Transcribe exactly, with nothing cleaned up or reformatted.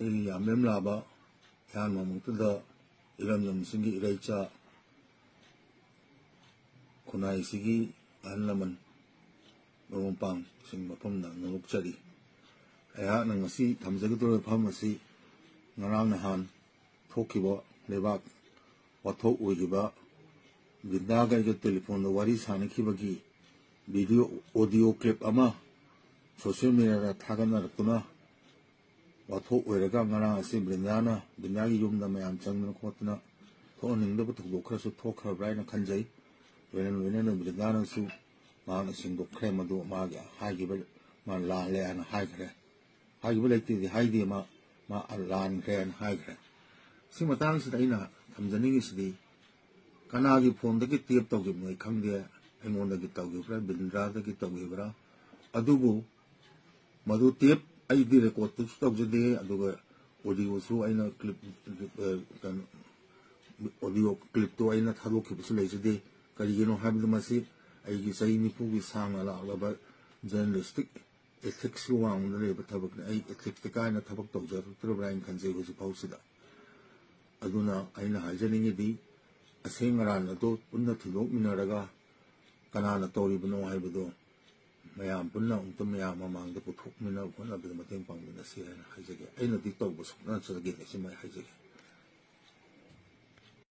ꯑꯩꯒꯤ ꯌꯥꯝꯂꯦꯝ ꯂꯥꯕ ꯏꯍꯥꯟ ꯃꯃꯛꯇꯗ ꯏꯔꯝꯗꯝꯁꯤꯡꯒꯤ ꯏꯔꯩꯆꯥ, ꯈꯨꯟꯅꯥꯏꯁꯤꯒꯤ ꯑꯍꯜ ꯂꯃꯟ, ꯃꯔꯨꯞ ꯃꯄꯥꯡꯁꯤꯡ ꯃꯐꯝꯗ ꯅꯣꯂꯨꯛꯆꯔꯤ꯫ ꯑꯩꯍꯥꯛꯅ ꯉꯁꯤ ꯊꯝꯖꯒꯗꯧꯔꯤꯕ ꯐꯝ ꯑꯁꯤ ꯉꯔꯥꯡ ꯅꯍꯥꯟ ꯊꯣꯛꯈꯤꯕ ꯂꯩꯕꯥꯛ ꯋꯥꯊꯣꯛ ꯑꯣꯏꯈꯤꯕ ꯕ꯭ꯔꯤꯟꯗꯥꯒ ꯑꯩꯒ ꯇꯦꯂꯤꯐꯣꯟꯗ ꯋꯥꯔꯤ ꯁꯥꯟꯅꯈꯤꯕꯒꯤ ꯚꯤꯗꯤꯑꯣ, ꯑꯣꯗꯤꯑꯣ ꯀ꯭ꯂꯤꯞ ꯑꯃ ꯁꯣꯁꯤꯌꯦꯜ ꯃꯦꯗꯤꯌꯥꯗ ꯊꯥꯒꯠꯅꯔꯛꯇꯨꯅ ꯋꯥꯊꯣꯛ ꯑꯣꯏꯔꯒ ꯉꯔꯥꯡ ꯑꯁꯤ ꯕ꯭ꯔꯤꯟꯗꯥꯅ, ꯕ꯭ꯔꯤꯟꯗꯥꯒꯤ ꯌꯨꯝꯗ ꯃꯌꯥꯝ ꯆꯪꯗꯅ ꯈꯣꯠꯇꯅ ꯊꯣꯛꯍꯟꯅꯤꯡꯗꯕ ꯊꯧꯗꯣꯛ ꯈꯔꯁꯨ ꯊꯣꯛꯈ꯭ꯔꯕ꯭ꯔꯥ ꯍꯥꯏꯅ ꯈꯟꯖꯩ꯫ ꯂꯣꯏꯅ ꯂꯣꯏꯅꯅ ꯕ꯭ꯔꯤꯟꯗꯥꯅꯁꯨ ꯃꯍꯥꯛꯅ ꯁꯦꯡꯗꯣꯛꯈ꯭ꯔꯦ, ꯃꯗꯨ ꯃꯥꯒꯤ ꯍꯥꯏꯈꯤꯕ, ꯃꯥ ꯂꯥꯜꯂꯦ ꯍꯥꯏꯅ ꯍꯥꯏꯈ꯭ꯔꯦ꯫ ꯍꯥꯏꯈꯤꯕ ꯂꯩꯇꯦꯗꯤ ꯍꯥꯏꯗꯦ, ꯃꯥ, ꯃꯥ ꯂꯥꯟꯈ꯭ꯔꯦ ꯍꯥꯏꯅ ꯍꯥꯏꯈ꯭ꯔꯦ꯫ ꯁꯤ ꯃꯇꯥꯡꯁꯤꯗ ꯑꯩꯅ ꯊꯝꯖꯅꯤꯡꯉꯤꯁꯤꯗꯤ, ꯀꯅꯥꯒꯤ ꯐꯣꯟꯗꯒꯤ ꯇꯦꯞ ꯇꯧꯈꯤꯕꯅꯣ ꯑꯩ ꯈꯪꯗꯦ, ꯑꯩꯉꯣꯟꯗꯒꯤ ꯇꯧꯈꯤꯕ꯭ꯔꯥ, ꯕ꯭ꯔꯤꯟꯗꯥꯗꯒꯤ ꯇꯧꯈꯤꯕ꯭ꯔꯥ, ꯑꯗꯨꯕꯨ ꯃꯗꯨ ꯇꯦꯞ ꯑꯩꯗꯤ ꯔꯦꯀꯣꯔꯠꯇꯁꯨ ꯇꯧꯖꯗꯦ, ꯑꯗꯨꯒ ꯑꯣꯗꯤꯑꯣꯁꯨ ꯑꯩꯅ ꯀ꯭ꯂꯤꯞ, ꯑ, ꯀꯩꯅꯣ, ꯑꯣꯗꯤꯑꯣ ꯀ꯭ꯂꯤꯞꯇꯣ ꯑꯩꯅ ꯊꯥꯗꯣꯛꯈꯤꯕꯁꯨ ꯂꯩꯖꯗꯦ꯫ ꯀꯔꯤꯒꯤꯅꯣ ꯍꯥꯏꯕꯗ ꯃꯁꯤ ꯑꯩꯒꯤ ꯆꯍꯤ ꯅꯤꯐꯨꯒꯤ ꯁꯥꯡꯅ ꯂꯥꯛꯂꯕ ꯖꯔꯅꯦꯂꯤꯁꯇꯤꯛ ꯏꯊꯤꯛꯁꯀꯤ ꯋꯥꯡꯃꯗ ꯂꯩꯕ ꯊꯕꯛꯅꯤ꯫ ꯑꯩ ꯏꯊꯤꯛꯁꯇ ꯀꯥꯏꯅ ꯊꯕꯛ ꯇꯧꯖꯔꯛꯇ꯭ꯔꯕ꯭ꯔꯥ ꯍꯥꯏꯅ ꯈꯟꯖꯩ ꯍꯧꯖꯤꯛ ꯐꯥꯎꯁꯤꯗ꯫ ꯑꯗꯨꯅ ꯑꯩꯅ ꯍꯥꯏꯖꯅꯤꯡꯉꯤꯗꯤ, ꯑꯁꯦꯡ ꯑꯔꯥꯟ ꯑꯗꯨ ꯄꯨꯟꯅ ꯊꯤꯗꯣꯛꯃꯤꯟꯅꯔꯒ ꯀꯅꯥꯅ ꯇꯧꯔꯤꯕꯅꯣ ꯍꯥꯏꯕꯗꯣ ꯃꯌꯥꯝ ꯄꯨꯟꯅ ꯑꯃꯨꯛꯇ ꯃꯌꯥꯝ ꯃꯃꯥꯡꯗ ꯄꯨꯊꯣꯛꯃꯤꯟꯅꯕ ꯍꯣꯠꯅꯕꯗ ꯃꯇꯦꯡ ꯄꯥꯡꯃꯤꯟꯅꯁꯤ ꯍꯥꯏꯅ ꯍꯥꯏꯖꯒꯦ꯫ ꯑꯩꯅꯗꯤ ꯇꯧꯕ ꯁꯨꯡꯅꯠ ꯅꯠꯆꯗꯦ, ꯁꯤꯃ ꯑꯩ ꯍꯥꯏꯖꯒꯦ꯫